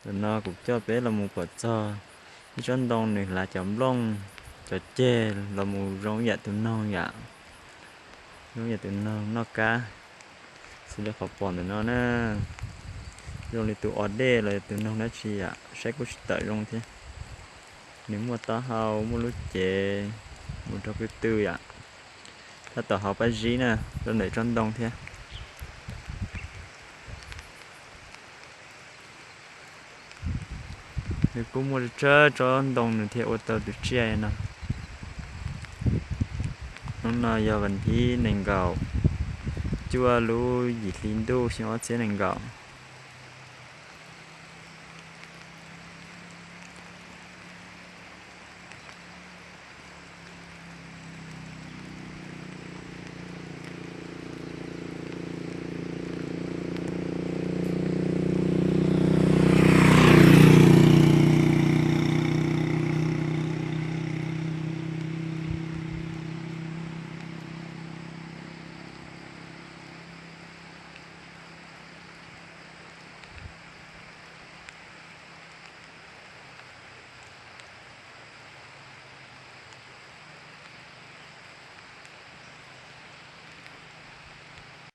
Ntawm no kuv coj peb los mus pom txog ib tsob ntoo nws hlav cov nplooj, cov ceg los mus zoo yam tus noog yom, zoo yam tus noog noj kab. Xws li qhov pom ntawm no na, zoo li tus o dej los tus noog dab tsi yom, saib kuj tsis tawm zoo thiab. Nws muaj taub hau, muaj lub cev mus rau pw tw yom. Tab tom hauv pab zib na, rau ntawm tsob ntoo thiab. Nws kuj muaj tsawg tsob ntoo nws thiaj ua tau tus tsiaj no. Hnub no yog vas thib nees nkaum cuaj lub yim hli ntuj xyoo ob txhiab nees nkaum.